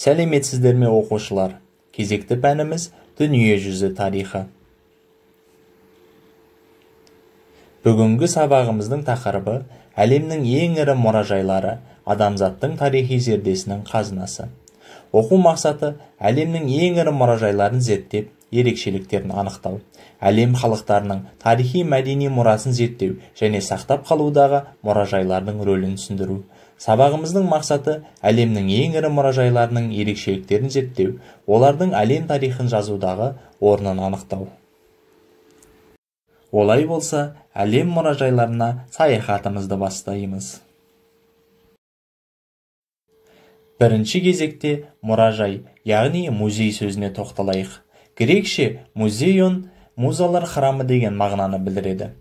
Сәлеметсіздер ме, оқушылар? Кезекті пәніміз дүниежүзі тарихы. Бүгінгі сабағымыздың тақырыбы әлемнің ең ірі мұражайлары, адамзаттың тарихи зердесінің қазынасы. Оқу мақсаты әлемнің ең ірі мұражайларын зерттеп, ерекшеліктерін анықтау, әлем халықтарының тарихи мәдени мұрасын зерттеу және сақтап қалудағы мұражайлардың рөлін түсіндіру. Сабағымыздың мақсаты әлемнің ең ірі мұражайларының ерекшеліктерін зерттеу, олардың әлем тарихын жазудағы орнын анықтау. Олай болса, әлем мұражайларына саяхатымызды бастаймыз. Бірінші кезекте мұражай, яғни музей сөзіне тоқталайық. Грекше музейон музалар храмы деген мағынаны білдіреді.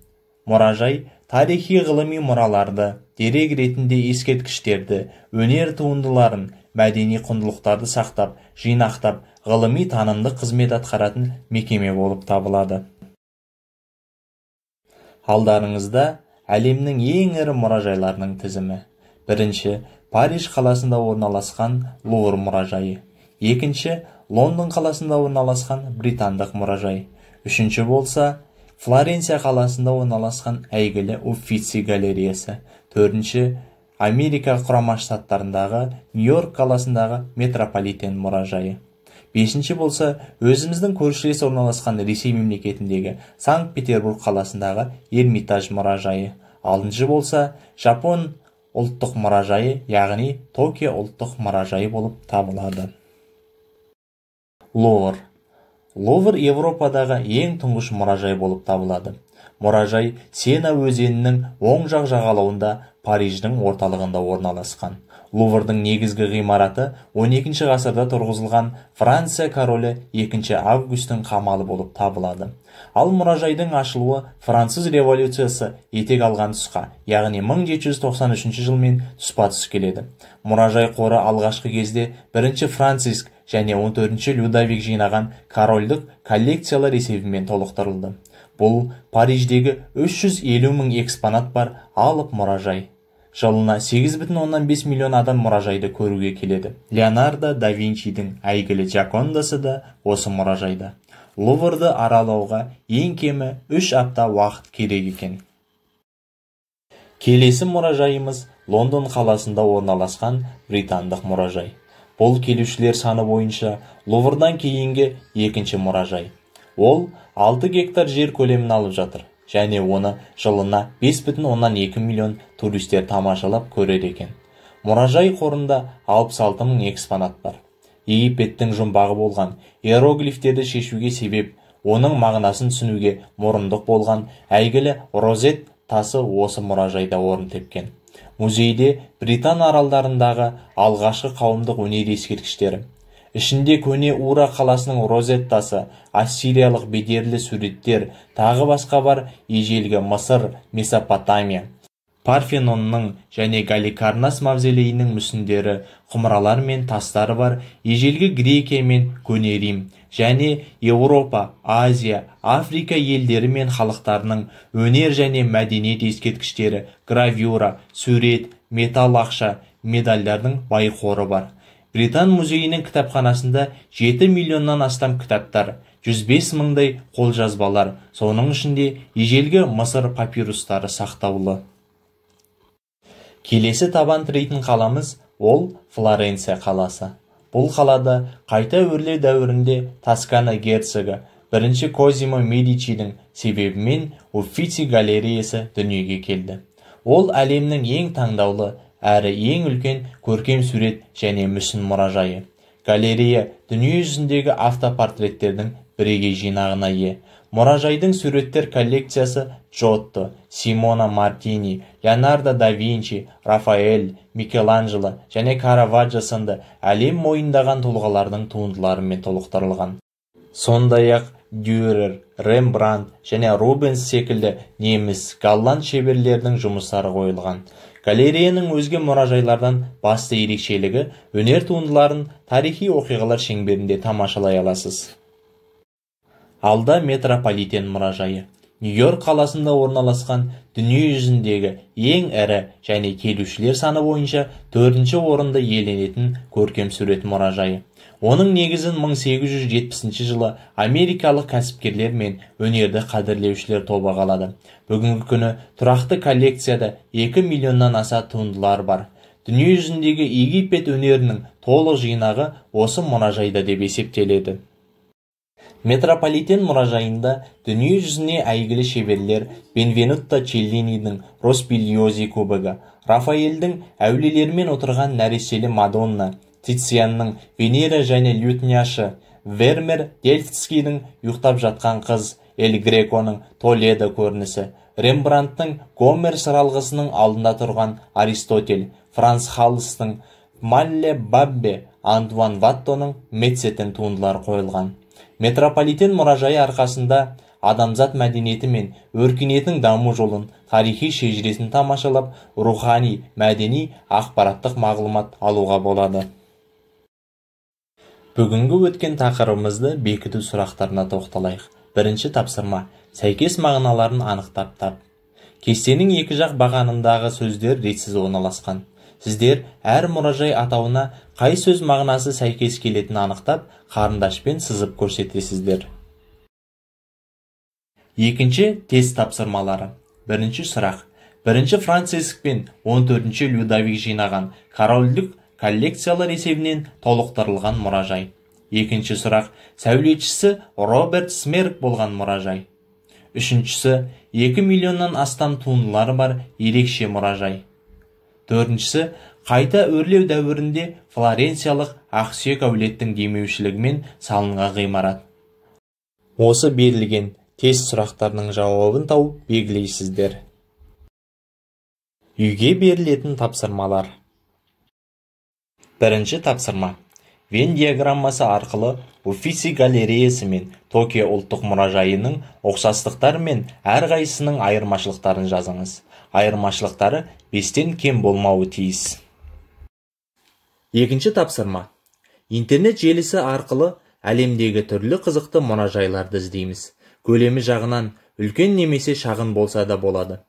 Мұражай тарихи ғылыми мұраларды, дерек ретінде ескерткіштерді, өнер туындыларын, мәдени құндылықтарды сақтап, жинақтап, ғылыми танымдық қызмет атқаратын мекеме болып табылады. Алдарыңызда әлемнің ең ірі мұражайларының тізімі. Бірінші, Париж қаласында орналасқан Лувр мұражайы. Екінші, Лондон қаласында орналасқан Британдық мұражай. Үшінші болса, Флоренция қаласында орналасқан әйгілі Уффици галереясы. Төртінші, Америка Құрама Штаттарындағы Нью-Йорк қаласындағы Метрополитен мұражайы. Бесінші болса, өзіміздің көршілес орналасқан Ресей мемлекетіндегі Санкт-Петербург қаласындағы Эрмитаж мұражайы. Алтыншы болса, Жапон ұлттық мұражайы, яғни Токио ұлттық мұражайы болып табылады. Лувр. Лувр Европадағы ең тұңғыш мұражай болып табылады. Мұражай Сена өзенінің оң жақ жағалауында Париждің орталығында орналасқан. Луврдың негізгі ғимараты 12 ғасырда тұрғызылған Франция королі 2 Августтың қамалы болып табылады. Ал мұражайдың ашылуы Француз революциясы етек алған тұсқа, яғни 1793 жылмен тұспа-тұс келеді. Мұражай қоры алғашқы кезде 1 Франциск және 14 Людовик жинаған корольдік коллекциялар есебімен толықтырылды. Бұл Париждегі 350 мың экспонат бар алып мұражай. Жылына 8,5 миллион адам мұражайды көруге келеді. Леонардо да Винчидің әйгілі Джокондасы да осы мұражайда. Луврды аралауға ең кемі 3 апта уақыт керек екен. Келесі мұражайымыз Лондон қаласында орналасқан Британдық мұражай. Бұл келушілер саны бойынша Луврдан кейінгі екінші мұражай. Ол 6 гектар жер көлемін алып жатыр және оны жылына 5,2 миллион туристер тамашалап көрер екен. Мұражай қорында 66 мың экспонат бар. Египеттің жұмбағы болған иероглифтерді шешуге себеп, оның мағынасын түсінуге мұрындық болған әйгілі Розет тасы осы мұражайда орын тепкен. Музейде Британ аралдарындағы алғашқы қауымдық өнер ескерткіштері, ішінде көне Ура қаласының розеттасы, ассириялық бедерлі суреттер, тағы басқа бар ежелгі Мысыр, Месопотамия, Парфенонның және Галикарнас мавзолейінің мүсіндері, құмыралар мен тастары бар ежелгі Грекия мен көне Рим және Еуропа, Азия, Африка елдері мен халықтарының өнер және мәдениет ескерткіштері, гравюра, сурет, металл ақша, медальдардың бай қоры бар. Британ музейінің кітапханасында 7 миллионнан астам кітаптар, 105 мыңдай қолжазбалар, соның ішінде ежелгі Мысыр папирустары сақтаулы. Келесі табан тірейтін қаламыз ол Флоренция қаласы. Бұл қалада қайта өрлеу дәуірінде Тоскана герцогы 1 Козимо Медичидің себебімен Уффици галереясы дүниеге келді. Ол әлемнің ең таңдаулы әрі ең үлкен көркем сурет және мүсін мұражайы. Галерея дүние жүзіндегі автопортреттердің бірегей жинағына ие. Мұражайдың суреттер коллекциясы Джотто, Симона Мартини, Леонардо да Винчи, Рафаэль, Микеланджело және Караваджо сынды әлем мойындаған тұлғалардың туындыларымен толықтырылған. Сондай-ақ Дюрер, Рембрандт және Рубенс секілді неміс, голланд шеберлерінің жұмыстары қойылған. Галереяның өзге мұражайлардан басты ерекшелігі өнер туындыларын тарихи оқиғалар шеңберінде тамашалай аласыз. Алда Метрополитен мұражайы. Нью-Йорк қаласында орналасқан дүние жүзіндегі ең ірі және келушілер саны бойынша 4-ші орынды иеленетін көркемсурет мұражайы. Оның негізін 1870 жылы америкалық кәсіпкерлер мен өнерді қадірлеушілер тобы қалады. Бүгінгі күні тұрақты коллекцияда 2 миллионнан аса туындылар бар. Дүние жүзіндегі Египет өнерінің толық жинағы осы мұражайда деп есептеледі. Метрополитен мұражайында дүние жүзіне әйгілі шеберлер Бенвенуто Челлинидің Роспильози кубогы, Рафаэльдің әулиелермен отырған нәрестелі Мадонна, Тицианның Венера және лютняшы, Вермер Дельфтскийдің ұйықтап жатқан қыз, Эль Греконың Толедо көрінісі, Рембрандтың Гомер сыралғысының алдында тұрған Аристотель, Франс Халстың Малле Баббе, Антуан Ваттоның Метцеттен туындылары қойылған. Метрополитен мұражайы арқасында адамзат мәдениеті мен өркениетінің даму жолын, тарихи шежіресін тамашалап, рухани, мәдени, ақпараттық мағлұмат алуға болады. Бүгінгі өткен тақырыбымызды бекіту сұрақтарына тоқталайық. Бірінші тапсырма. Сәйкес мағыналарын анықтап тап. Кестенің екі жақ бағанындағы сөздер ретсіз орналасқан. Сіздер әр мұражай атауына қай сөз мағынасы сәйкес келетінін анықтап, қарындашпен сызып көрсетесіздер. Екінші тест тапсырмалары. Бірінші сұрақ. Бірінші Франциск пен 14-ші Людовик жинаған корольдік коллекциялар есебінен толықтырылған мұражай. Екінші сұрақ. Сәулетшісі Роберт Смерк болған мұражай. Үшіншісі, 2 миллионнан астам туындылары бар ерекше мұражай. Төртіншісі, қайта өрлеу дәуірінде флоренциялық ақсүйек әулеттің демеушілігімен салынған ғимарат. Осы берілген тест сұрақтарының жауабын тауып белгілейсіздер. Үйге берілетін тапсырмалар. Бірінші тапсырма. Венн диаграммасы арқылы Уффици галереясы мен Токио ұлттық мұражайының ұқсастықтары мен әрқайсысының айырмашылықтарын жазыңыз. Айырмашылықтары 5-тен кем болмауы тиіс. Екінші тапсырма. Интернет желісі арқылы әлемдегі түрлі қызықты мұражайларды іздейміз. Көлемі жағынан үлкен немесе шағын болса да болады.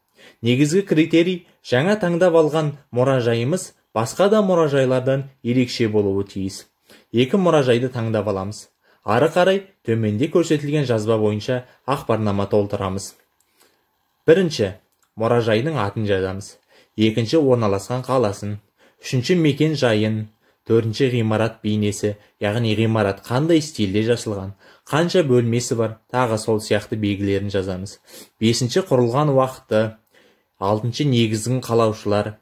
Негізгі критерий жаңа таңдап алған мұражайымыз басқа да мұражайлардан ерекше болуы тиіс. Екі мұражайды таңдап аламыз. Ары қарай төменде көрсетілген жазба бойынша ақпарнама толтырамыз. Бірінші, мұражайдың атын жазамыз. Екінші, орналасқан қаласын. Үшінші, мекен жайын. Төртінші, ғимарат бейнесі, яғни ғимарат қандай стильде жасалған, қанша бөлмесі бар, тағы сол сияқты белгілерін жазамыз. Бесінші, құрылған уақыты. Алтыншы, негізін қалаушылар.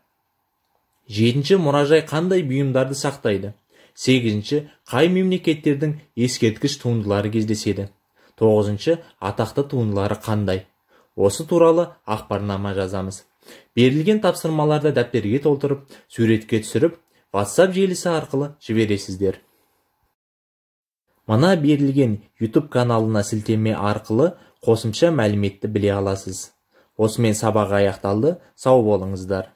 Жетінші, мұражай қандай бұйымдарды сақтайды. Сегізінші, қай мемлекеттердің ескерткіш туындылары кездеседі. Тоғызыншы, атақты туындылары қандай. Осы туралы ақпарнама жазамыз. Берілген тапсырмаларды дәптерге толтырып, суретке түсіріп, WhatsApp желісі арқылы жібересіздер. Мына берілген YouTube каналына сілтеме арқылы қосымша мәліметті біле аласыз. Осымен сабақ аяқталды. Сау болыңыздар.